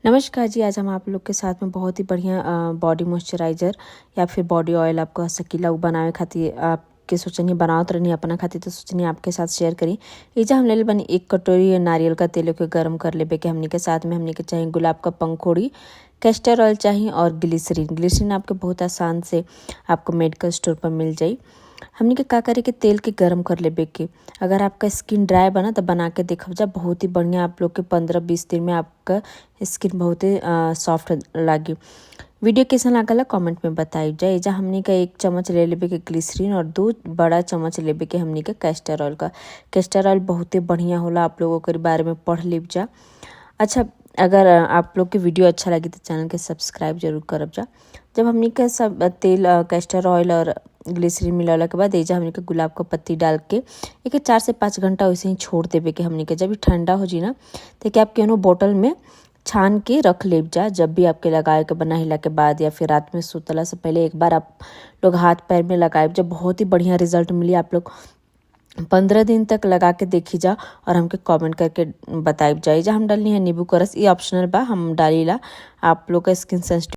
नमस्कार जी। आज हम आप लोग के साथ में बहुत ही बढ़िया बॉडी मॉइस्चराइजर या फिर बॉडी ऑयल आपको सकीला उ बनावे खातिर आपके सोचनी बनावत रहनी अपना खातिर, तो सोचनी आपके साथ शेयर करी। एजा हम लेले बानी एक कटोरी नारियल का तेल के गरम कर लेबे के हमनी के। साथ में हमनी के चाही गुलाब का पंखुड़ी, कैस्टर ऑयल चाही और ग्लिसरीन। ग्लिसरीन आपके बहुत आसान से आपको मेडिकल स्टोर पर मिल जाई। हमनी के का करे के, तेल के गरम कर लेबे के। अगर आपका स्किन ड्राई बना तो बना के देखब जा, बहुत ही बढ़िया आप लोग के 15-20 दिन में आपका स्किन बहुत ही सॉफ्ट लागी। वीडियो कैसन लागल, कमेंट में बताई जाए। एजा हमनी का एक चम्मच ले लेबे के ग्लिसरीन और 2 बड़ा चम्मच लेबे के हमनी के कैस्टर ऑयल का। कैस्टर ऑयल बहुत ही बढ़िया होला, आप लोग ओकर बारे में पढ़ लिब जा। अच्छा, अगर आप लोग के वीडियो अच्छा लगी तो चैनल के सब्सक्राइब जरूर करब जा। जब हमनी के सब तेल, कैस्टर ऑयल और ग्लिसरीन मिलावला के बाद एजा हमनी के गुलाब का पत्ती डाल के एक 4 से 5 घंटा वैसे ही छोड़ देबे के हमनी के। जब ठंडा हो जी ना, तो कि आप केनो बोतल में छान के रख लेब जा। जब भी आपके लगाए के बना के बाद या फिर रात में सुतला से पहले एक बार आप लोग हाथ पैर में लगाए जब, बहुत ही बढ़िया रिजल्ट मिली। आप लोग 15 दिन तक लगा के देखी जा और हमके कमेंट करके बताइब जाए। जा हम डालनी है नींबू का रस, ये ऑप्शनल बा, हम डालीला। आप लोग का स्किन सेंसिटिव